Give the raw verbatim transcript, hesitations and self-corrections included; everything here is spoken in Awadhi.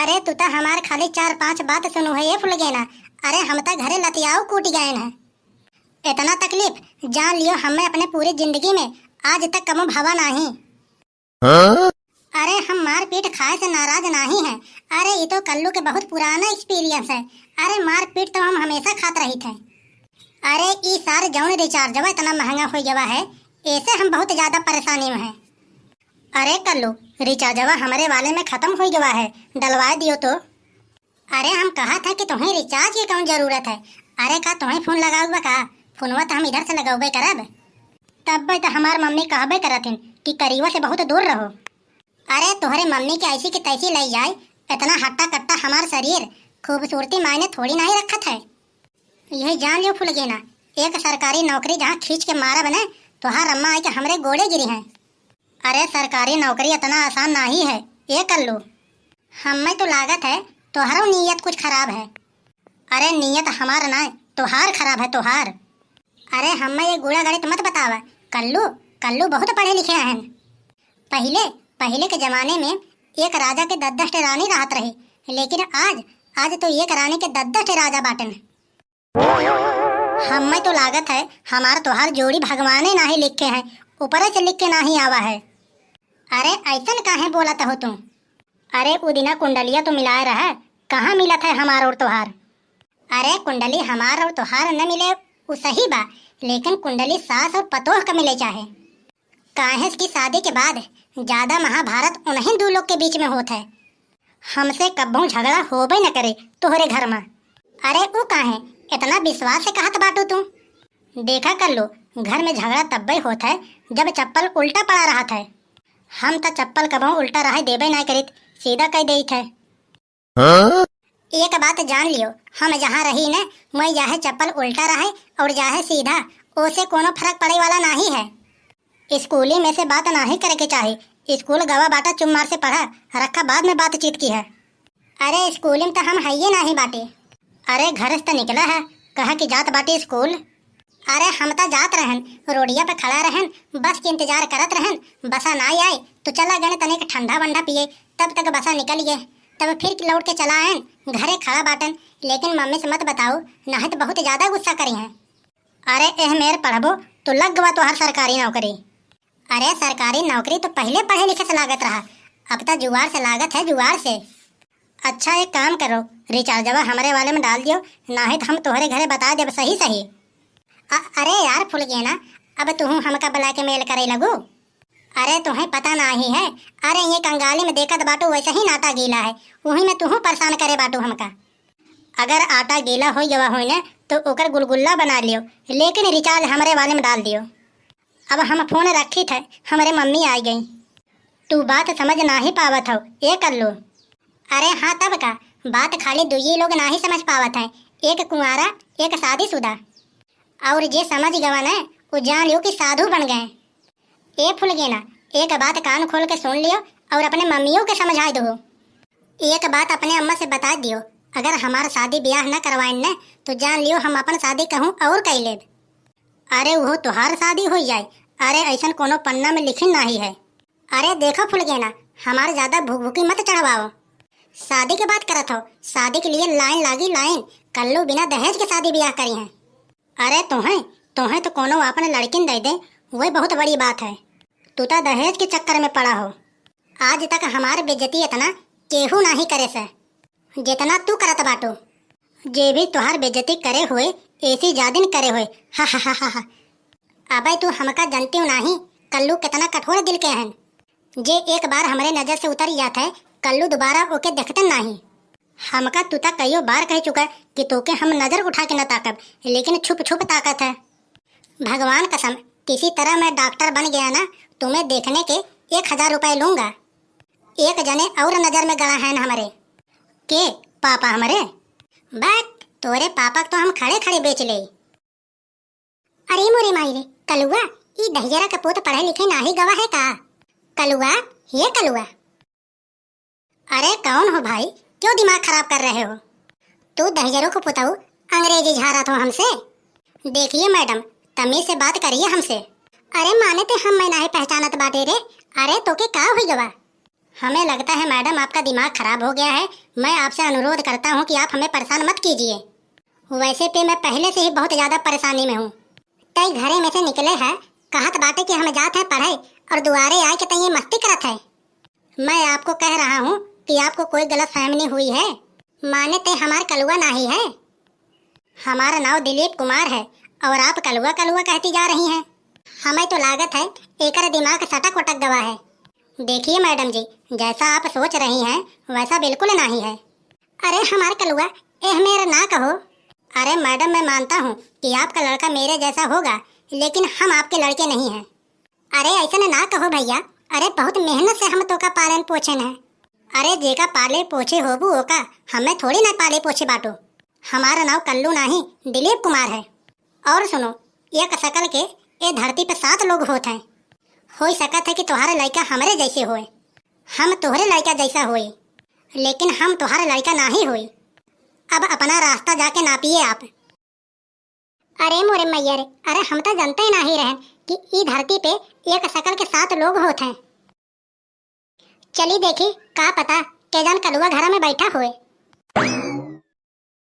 अरे, तू त हमार खाली चार पाँच बात सुनू है, ए फुलगेना। अरे, हम त घरे लतियाउ कूटि गएन है। एतना तकलीफ जान लियो, हम्मे अपने पूरी जिंदगी में आज तक कबो भवा नाहीं। हाँ? अरे, हम मारपीट खाए से नाराज नाहीं हैं। अरे, ई तो कल्लू के बहुत पुराना experience है। अरे, मारपीट तो हम हमेशा खात रहित हैं। अरे, ई सार जौन rechargeवा इतना महंगा होइ गवा है, एसे हम बहुत ज्यादा परेशानी में हैं। अरे कल्लू, rechargeवा हमरे वाले में खतम होइ गवा है, डलवाए दियो तो। अरे हम कहत है कि तुहें recharge के कौन जरूरत है? अरे का तुहें फोन लगाउबा का? फोनवा त हम इधर से लगउबे करब। तब त हमार मम्मी कहबे करत हिन कि करीवा से बहुत दूर रहो। अरे तोहरे मम्मी के ऐसी की तैसी लई जाए, इतना हट्टा कट्टा हमार शरीर खूबसूरती मायने थोड़ी नाहीं रखत है। यही जान लियो फुलगेना, एक सरकारी नौकरी जहाँ खींच के मारब न, तोहार अम्मा आइके हमरे गोड़े गिरी हैं। अरे सरकारी नौकरी इतना आसान नाहीं है, ए कल्लू। हम्मे तो लागत है तोहरो नीयत कुछ खराब है। अरे नीयत हमार ना, तोहार खराब है, तोहार। अरे हम्मे ये गूढ़ा गणित मत बतावा, कल्लू, कल्लू बहुत पढ़े लिखे हैं। पहिले, पहिले के जमाने में एक राजा के दस दस ठे रानी रहत रही, लेकिन आज, आज तो एक रानी के दस दस ठे राजा बाटन। हम्मे तो लागत है हमार तोहार जोड़ी भगवाने नाहीं लिखे हैं, ऊपरे से लिख के नाहीं आवा है। अरे ऐसन काहे बोलत हो तू? अरे उ दिना कुंडलिया तो मिलाए रहा, कहाँ मिलत है हमार और तोहार? अरे कुंडली हमार और तोहार न मिले, उ सही बा, लेकिन कुंडली सास और पतोह का मिले चाहे। काहे कि शादी के बाद ज्यादा महाभारत उन्हीं दू लोग के बीच में होत है। हमसे कब्बहूँ झगड़ा होबे न करे तोहरे घर में। अरे उ काहे इतना विश्वास से कहत बाटू तू? देखा कल्लू, घर में झगड़ा तब्बे होत है जब चप्पल उल्टा पड़ा रहत है। हम त चप्पल कबहूँ उल्टा रहे देबे ना करित, सीधा कह देइत है। हाँ? एक बात जान लियो, हम जहाँ रही न, मैं चाहे चप्पल उल्टा रहे और चाहे सीधा, ओसे कोनो फर्क पड़े वाला नाहीं है। स्कूली में से बात नाहीं करे के चाही। स्कूल गवा बाटा, चुप मार से पढ़ा, रखा बाद में बातचीत की है। अरे स्कूली में त हम हइये नाहीं बाटे। अरे घर से त निकला है, कहा कि जात बाटे स्कूल। अरे हम त जात रहन, रोडिया पे खड़ा रहन, बस के इंतजार करत रहन, बसा नाहीं आए, तो चला गए तनिक ठंडा वंडा पिए, तब तक बसा निकल गए। तब फिर लौट के चला आयन, घरे खड़ा बाटन, लेकिन मम्मी से मत बताओ, नाहीं त बहुत ज्यादा गुस्सा करी हैं। अरे एह मेर पढ़बो तो लग गवा तोहार सरकारी नौकरी। अरे सरकारी नौकरी तो पहिले पढ़े लिखे से लागत रहा, अब त जुआर से लागत है, जुआर से। अच्छा एक काम करो, रिचार्जवा हमरे वाले में डाल दियो, नाहीं त हम तोहरे घरे बता देब सही सही। अ-, अरे यार फुलगेना, अब तुहू हमका ब्लैकमेल करे लगू? अरे तुहें पता नाहीं है, अरे ये कंगाली में देखत बाटू वैसे ही नाटा गीला है, वही में तुहू परेशान करे बाटू हमका। अगर आटा गीला होइ गवा होइ न, तो ओकर गुलगुल्ला बना लियो, लेकिन रिचार्ज हमरे वाले में डाल दियो। अब हम फोन रखित है, हमरे मम्मी आइ गई। तू बात समझ नाहीं पावत हौ, ए कल्लू। अरे हाँ तब का, बात खाली दुइये लोग नाहीं समझ पावत हैं, एक कुंवारा, एक शादीशुदा। और जे समझ गवा न, वो जान लियो कि साधु बन गए। ए फुलगेना, एक बात कान खोल के सुन लियो और अपने मम्मियों के समझाए दो। एक बात अपने अम्मा से बता दियो, अगर हमार शादी ब्याह न करवाइन न, तो जान लियो हम अपन शादी कहूँ और कई लेब। अरे वो तोहार शादी हो जाए, अरे ऐसन कोनो पन्ना में लिखिन नाहीं है। अरे देखो फुलगेना, हमार ज्यादा भुकभुकी मत चढ़वाओ। शादी के बात करत हो, शादी के लिए लाइन लागी लाइन, कल्लू बिना दहेज के शादी ब्याह करी हैं। अरे तोहें, तोहें तो कोनो आपन लड़किन दे दे, वही बहुत बड़ी बात है। तू तो दहेज के चक्कर में पड़ा हो। आज तक हमार बेइज्जती इतना केहू नाहीं करे से, जितना तू करत बाटू। जे भी तोहार बेइज्जती करे होए, एसी जादिन करे होए। हा, हा, हा, हा, हा। अबे तू हमका जनतियो नाहीं, कल्लू कितना कठोर दिल के हन। जे एक बार हमरे नजर से उतर जात है, कल्लू दोबारा ओके देखतन नाहीं। हमका तू त कइयो बार कह चुका कि तोके हम नजर उठा के न ताकब, लेकिन छुप छुप ताकत है। भगवान कसम, किसी तरह मैं डॉक्टर बन गया ना, तुम्हें देखने के एक हजार रुपए लूंगा। एक जने और नजर में गड़ा है न हमरे। के? पापा हमरे? बैक, तोरे पापा तो हम खड़े खड़े बेच ले। अरे मोरे माई रे, कलुआ, ई दहिजरा के पूत पढ़े लिखे नाहीं गवा है का? कलुआ, हे कलुआ। अरे कौन हो भाई, क्यों दिमाग खराब कर रहे हो? तू दहिजरो को पुताऊ अंग्रेजी झारत हो हमसे? देखिए मैडम, तमीज से बात करिए हमसे। अरे माने ते हम मैं नाहीं पहचानत बाटे रे। अरे तोके का हुई गवा? हमें लगता है मैडम, आपका दिमाग खराब हो गया है। मैं आपसे अनुरोध करता हूँ कि आप हमें परेशान मत कीजिए। वैसे पे मैं पहले से ही बहुत ज्यादा परेशानी में हूँ। तई घरे में से निकले है, कहत बाटे कि हम जात है पढ़े, और दुआरे आए के तई ये मस्ती करत है। मैं आपको कह रहा हूँ कि आपको कोई गलतफहमी हुई है। माने ते हमार कलुआ नाही है। हमारा नाव दिलीप कुमार है और आप कलुआ कलुआ कहती जा रही हैं। हमें तो लागत है एकर दिमाग सटक वटक गवा है। देखिए मैडम जी, जैसा आप सोच रही हैं वैसा बिल्कुल नाही है। अरे हमार कलुआ, एह मेर ना कहो। अरे मैडम, मैं मानता हूँ कि आपका लड़का मेरे जैसा होगा, लेकिन हम आपके लड़के नहीं हैं। अरे ऐसन ना कहो भैया, अरे बहुत मेहनत से हम तोका पालन पोषण है। अरे जेका पाले पोछे होबू ओका, हमें थोड़ी ना पाले पोछे बाटो। हमारा नाव कल्लू नाही, दिलीप कुमार है। और सुनो, एक शकल के ए धरती पे सात लोग होत हैं। हो सकत है कि तुम्हारा लड़का हमरे जैसे होए। हम तोहरे लड़का जैसा होए, लेकिन हम तुम्हारा लड़का नाही होए। अब अपना रास्ता जाके नापिए आप। अरे मोरे मैया रे, अरे हम तो जानते ही नाही रहन कि ई धरती पे एक शकल के सात लोग होत हैं। चली देखी, का पता के जान कलुआ घरा में बैठा होए।